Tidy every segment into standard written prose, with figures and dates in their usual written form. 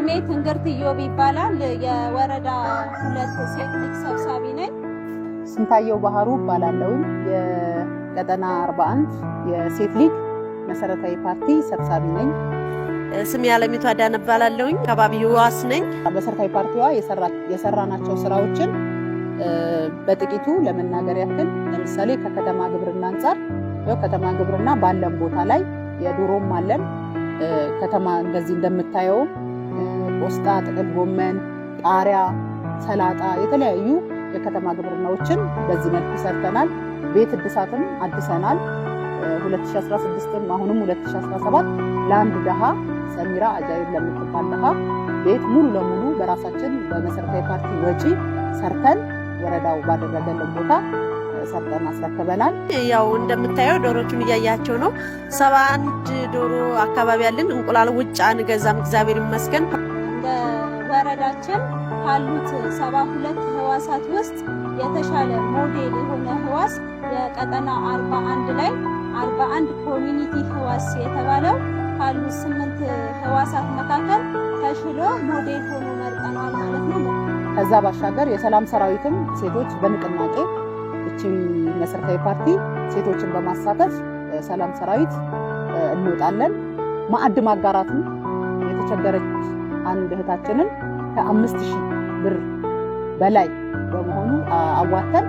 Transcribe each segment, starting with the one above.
ስሜ ትንግርት ኢዮብ ይባላል። የወረዳ 2 ሴት ሊግ ሰብሳቢ ነኝ። ስንታየው ባህሩ እባላለሁ። የቀጠና 41 የሴት ሊግ መሰረታዊ ፓርቲ ሰብሳቢ ነኝ። ስሜ አለሚቱ አዳነ እባላለሁኝ። ከባቢ ህዋስ ነኝ። መሰረታዊ ፓርቲዋ የሰራናቸው ስራዎችን በጥቂቱ ለመናገር ያክል ለምሳሌ ከከተማ ግብርና አንፃር ያው ከተማ ግብርና ባለን ቦታ ላይ የዶሮም አለን። ከተማ እንደዚህ እንደምታየው ቆስጣ፣ ጥቅል ጎመን፣ ቃሪያ፣ ሰላጣ የተለያዩ የከተማ ግብርናዎችን በዚህ መልኩ ሰርተናል። ቤት እድሳትም አድሰናል። 2016ም አሁንም 2017 ለአንድ ድሃ ሰሚራ አጃይብ ለምትባል ድሃ ቤት ሙሉ ለሙሉ በራሳችን በመሰረታዊ ፓርቲ ወጪ ሰርተን ወረዳው ባደረገልን ቦታ ሰርተን አስረክበናል። ያው እንደምታየው ዶሮቹን እያያቸው ነው። 71 ዶሮ አካባቢ ያለን፣ እንቁላል ውጭ አንገዛም፣ እግዚአብሔር ይመስገን። እንደ ወረዳችን ካሉት 72 ህዋሳት ውስጥ የተሻለ ሞዴል የሆነ ህዋስ የቀጠና 41 ላይ 41 community ህዋስ የተባለው ካሉት 8 ህዋሳት መካከል ተሽሎ ሞዴል ሆኖ መርጠነዋል ማለት ነው። ከዛ ባሻገር የሰላም ሰራዊትም ሴቶች በንቅናቄ እቺ መሰረታዊ ፓርቲ ሴቶችን በማሳተፍ ሰላም ሰራዊት እንወጣለን። ማዕድ ማጋራትም የተቸገረች አንድ እህታችንን ከ5000 ብር በላይ በመሆኑ አዋተን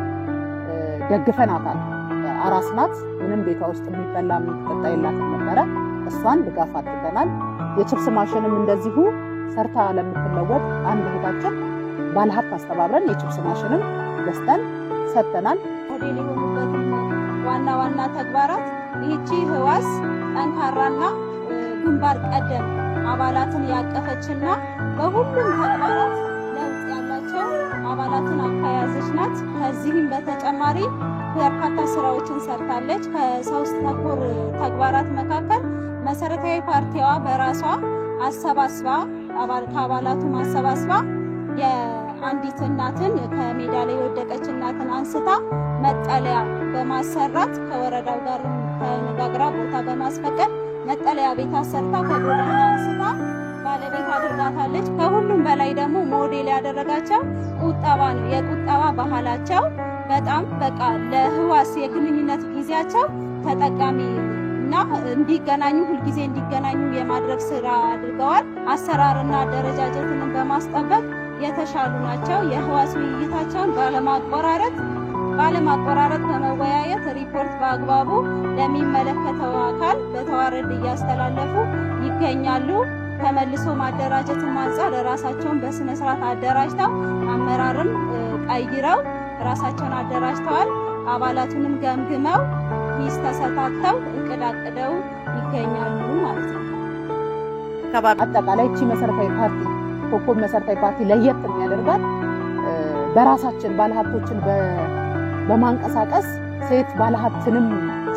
ደግፈናታል። አራስ ናት። ምንም ቤቷ ውስጥ የሚበላ የሚጠጣ የላትም ነበረ። እሷን ድጋፍ አድርገናል። የችፕስ ማሽንም እንደዚሁ ሰርታ ለምትለወጥ አንድ እህታችን ባለሀብት አስተባብረን የችፕስ ማሽንም ገዝተን ሰጥተናል። ሞዴል የሆኑበትን ዋና ዋና ተግባራት ይህቺ ህዋስ ጠንካራና ግንባር ቀደም አባላትን ያቀፈችና በሁሉም ተግባራት ለውጥ ያላቸው አባላትን አካያዘች ናት። ከዚህም በተጨማሪ በርካታ ስራዎችን ሰርታለች። ከሰው ተኮር ተግባራት መካከል መሰረታዊ ፓርቲዋ በራሷ አሰባስባ ከአባላቱ ማሰባስባ የአንዲት እናትን ከሜዳ ላይ የወደቀች እናትን አንስታ መጠለያ በማሰራት ከወረዳው ጋር ተነጋግራ ቦታ በማስፈቀድ መጠለያ ቤት አሰርታ ከጎዳና አንስታ ባለቤት አድርጋታለች። ከሁሉም በላይ ደግሞ ሞዴል ያደረጋቸው ቁጠባ ነው። የቁጠባ ባህላቸው በጣም በቃ ለህዋስ የግንኙነት ጊዜያቸው ተጠቃሚ እና እንዲገናኙ ሁልጊዜ እንዲገናኙ የማድረግ ስራ አድርገዋል። አሰራርና አደረጃጀትንም በማስጠበቅ የተሻሉ ናቸው። የህዋስ ውይይታቸውን ባለማቆራረጥ በመወያየት ሪፖርት በአግባቡ ለሚመለከተው አካል በተዋረድ እያስተላለፉ ይገኛሉ። ከመልሶ ማደራጀትም አንጻር ራሳቸውን በስነ ስርዓት አደራጅተው አመራርም ቀይረው ራሳቸውን አደራጅተዋል። አባላቱንም ገምግመው ሂስ ተሰጣጥተው እቅድ አቅደው ይገኛሉ ማለት ነው። አጠቃላይ እቺ መሰረታዊ ፓርቲ ኮከብ መሰረታዊ ፓርቲ ለየት የሚያደርጋት በራሳችን ባለሀብቶችን በማንቀሳቀስ ሴት ባለሀብትንም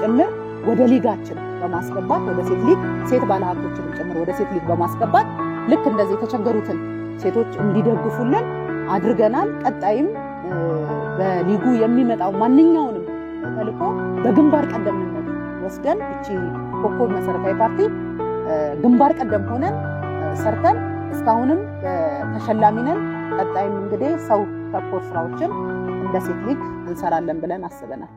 ጭምር ወደ ሊጋችን በማስገባት ወደ ሴት ሊግ ሴት ባለሀብቶችንም ጭምር ወደ ሴት ሊግ በማስገባት ልክ እንደዚህ የተቸገሩትን ሴቶች እንዲደግፉልን አድርገናል። ቀጣይም በሊጉ የሚመጣው ማንኛውንም ተልዕኮ በግንባር ቀደምነት ወስደን እቺ ኮከብ መሰረታዊ ፓርቲ ግንባር ቀደም ሆነን ሰርተን እስካሁንም ተሸላሚ ነን። ቀጣይም እንግዲህ ሰው ተኮር ስራዎችን እንደ ሴት ሊግ እንሰራለን ብለን አስበናል።